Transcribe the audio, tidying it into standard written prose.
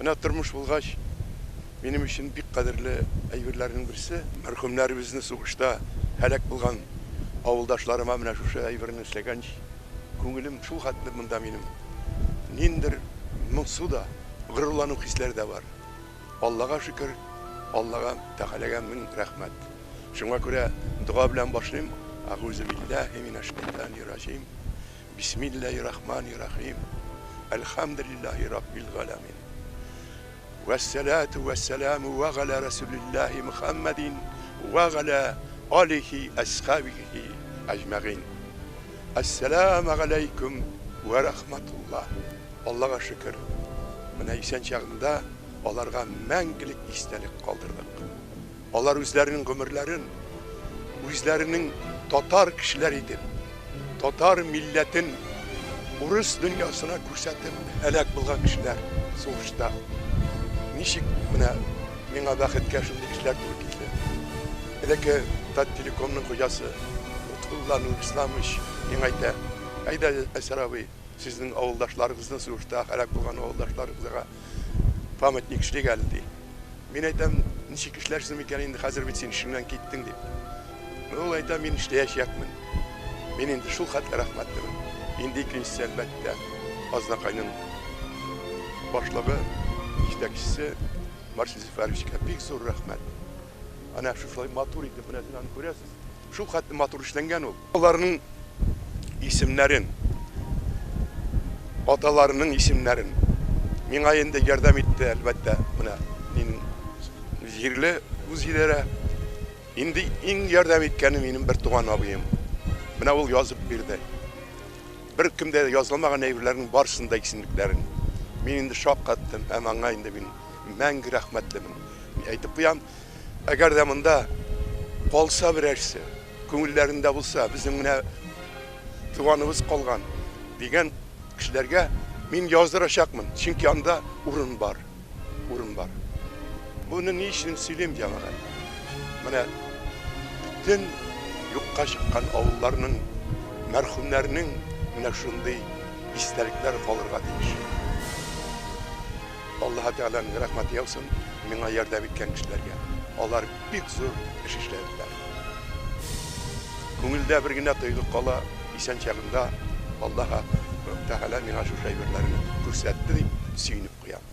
Менә тормыш булгач, минем өчен бик кадерле әйберләрнең берсе, мәрхүмнәребезне сугышта һәлак булган авылдашларыма менә шушы әйберне эшләгәнч, күңелем шул хәтле монда минем. Ниндер моңсу да, горурлану хисләре дә бар. Аллага шөкер, Аллага Тәгаләгә мең рәхмәт. Шуңа күрә дога белән башлыйм, Әгузе биллаһи минәш шайтанир раҗим. Бисмиллаһи рахмани рахим. Әлхәмдүлиллаһи раббил галәмин. Вәссәлату вәссәламу вә галә Расулиллаһи Мөхәммәдин вә галә алихи әсхабихи әҗмәгыйн. Әссәламу галәйкүм вә рахматуллаһ. Аллага шөкер, менә исән чагында аларга мәңгелек истәлек калдырдык. Алар үзләренең гомерләрен, үзләренең татар кешеләр итеп, татар милләтен урыс дөньясына күрсәтеп һәлак булган кешеләр сугышта. Ничек менә миңа бәхеткә шундый кешеләр туры килде. Элекке Таттелекомның хуҗасы Лотфулла Нурисламович миңа әйтә, әйдә, Әсәр абый, сезнең авылдашларыгызны сугышта һәлак булган авылдашларыгызга памятник эшлик әле, ди. Мин әйтәм, ничек эшләрсең микән инде, хәзер бит син эшеңнән киттең, дип. Ул әйтә, мин эшләячәкмен. Мин инде шул хәтле рәхмәтлемен. Инде икенчесе, әлбәттә, Азнакайның башлыгы, җитәкчесе Марсель Зөфәровичка бик зур рәхмәт. Әнә шушылай матур итеп, менә сез аны күрәсез. Шул хәтле матур эшләнгән ул. Аларның исемнәрен, аталарының исемнәрен миңа инде ярдәм итте, әлбәттә, менә мин җирле үзидарә. Инде иң ярдәм иткәне минем бер туган абыем. Менә ул язып бирде. Бер кемдә дә язылмаган әйберләрнең барысын да исемлекләрен. Мин инде шаккаттым һәм аңа инде мин мәңге рәхмәтлемен. Әйтеп куям, әгәр дә монда калса берәрсе, күңелләрендә булса, безнең менә туганыбыз калган дигән кешеләргә мин яздырачакмын, чөнки анда урын бар, урын бар. Буны ни өчен сөйлим, җәмәгать? Менә бөтен юкка чыккан авылларның мәрхүмнәренең менә шундый истәлекләр калырга тиеш. Аллаһы Тәгаләнең рәхмәте яусын миңа ярдәм иткән кешеләргә. Алар бик зур эш эшләделәр. Күңелдә бер генә тойгы кала, исән чагында Аллаһы Тәгалә миңа шушы әйберләрне күрсәтте дип сөенеп куям.